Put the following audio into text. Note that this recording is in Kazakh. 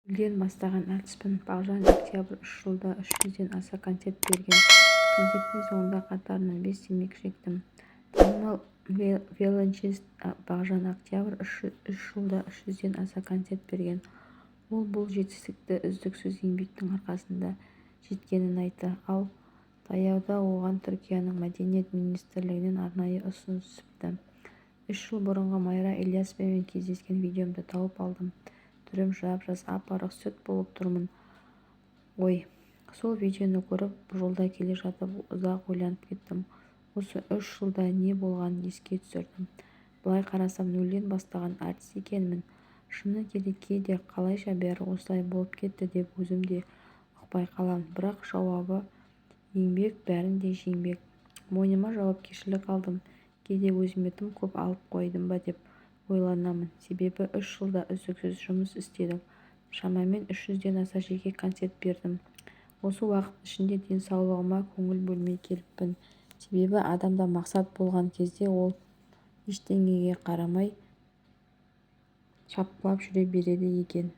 Нөлден бастаған әртіспін Бағжан Октябрь үш жылда 300-ден аса концерт берген. Концерттің соңында қатарынан бес темекі шектім. Танымал виолончелист Бағжан Октябрь үш жылда 300-ден аса концерт берген. Ол бұл жетістікке үздіксіз еңбектің арқасында жеткенін айтты. Ал таяуда оған Түркияның Мәдениет министрлігінен арнайы ұсыныс түсіпті. 3 жыл бұрынғы Майра Ілиясовамен кездескен видеомды тауып алдым, түрім жап-жас, ап-арық сүт болып тұрмын ғой. Сол видеоны көріп, жолда келе жатып ұзақ ойланып кеттім. Осы үш жылда не болғанын еске түсірдім. Былай қарасам, нөлден бастаған әртіс екенмін. Шыны керек, кейде қалайша бәрі осылай болып кетті деп өзім де ұқпай қаламын. Бірақ жауабы еңбек бәрін де жеңбек. Мойныма жауапкершілік алдым. Кейде өзіме тым көп алып қойдым ба деп ойланамын. Себебі үш жылда үздіксіз жұмыс істедік. Шамамен 300-ден аса жеке концерт бердім. Осы уақыт ішінде денсаулығыма көңіл бөлмей келіппін. Себебі адамда мақсат болған кезде ол ештеңеге қарамай шапқылап жүре береді екен.